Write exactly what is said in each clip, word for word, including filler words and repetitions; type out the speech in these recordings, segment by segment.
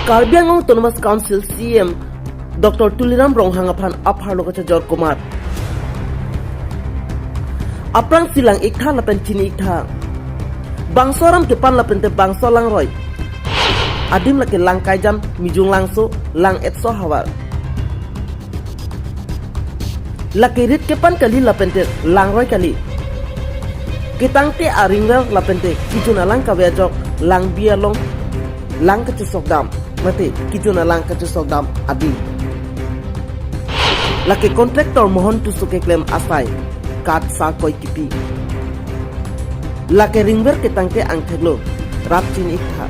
Karbi Anglong Autonomous Council C E M Doctor Tuliram Ronghang aphan apharlo kachojor komat. Aphrangsi lang-iktha lapen chini-iktha. Bangso aram kepan lapente bangso langroi adim lake Langkaijan, Mijung Langso, Lang-etso ahavar. Lake rit kepan kali lapente langroi kali. Ketangte aringver lapente kejun alang kave ajok Langbi along lang kachesok dam mate kejun alang kachesok dam adim. Lake contractor Mohon Tisso keklem asai kat sa koi kipi. Lake ringver ketangte angtheklo, rat chini-iktha.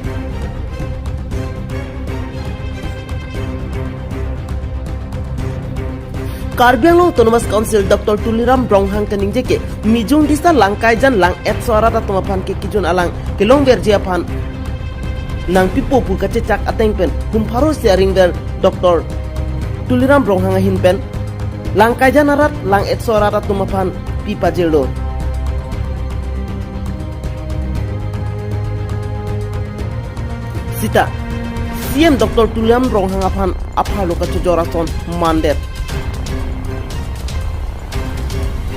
Karbi Anglong Autonomous Council Doctor Tuliram Ronghang kaningje ke Mijung Disa, Langkaijan, Lang-etso arat atum aphan ke kejun alang kelongverji aphan nangpipo pu kachechak ateng pen hum pharo isi aringver Doctor Tuliram Ronghang ahin pen Langkaijan arat, Lang-etso arat atum aphan pipajirlo. Sita C E M Doctor Tuliram Ronghang aphan apharlo kachojor ason mandet.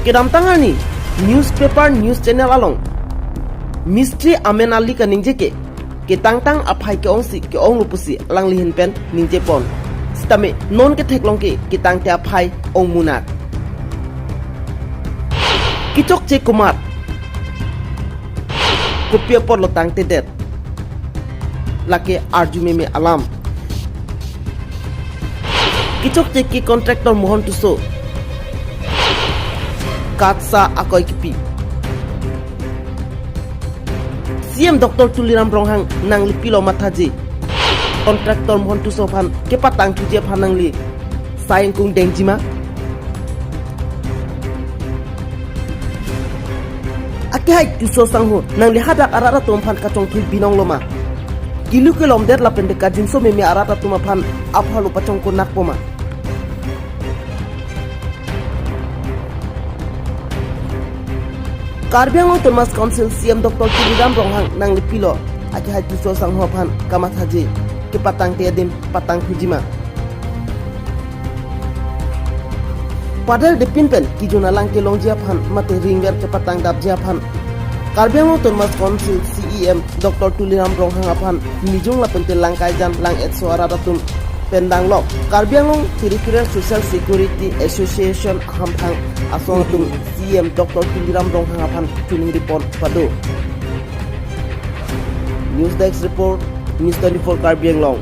Kedamtang arni newspaper, news channel along Mistry Amen Ali kaningje ke ketangtang aphai ke-ongsi ke-onglo pusi alangli ahin pen ningjepon. Sitame non ketheklong ke ketangte aphai ongmunak. Kechokche komat, kopi apotlo tangtedet, lake arju meme alam. Kechokche ke contractor Mohon Tisso, kat sa akoi kipi. C E M Doctor Tuliram Ronghang nangli pilo mathaji, contractor Mohon Tisso aphan kepatangthuji aphan nangli sai ingkung dengji ma? Akehai Tisso sangho nangli hadak arat atum aphan kachongthui binong lo ma? Kilu kelomdet lapente kajinso meme arat atum aphan apharlo pachongkonakpo ma? Karbi Anglong Autonomous Council C E M Doctor Tuliram Ronghang nangli pilo akehai Tisso sangho aphan kamathaji, kepatangte adim patangthuji ma? Padel depin pen kejun alang kelongji aphan mate ringver kepatangdapji aphan Karbi Anglong Autonomous Council C E M Doctor Tuliram Ronghang aphan Mijung lapente Langkaijan, Lang-etso arat atum pen danglok Karbi Anglong Territorial Social Security Association ahamphang asong atum C E M Doctor Tuliram Ronghang aphan choningri pon pado. News Desk Report, News twenty-four Karbi Anglong.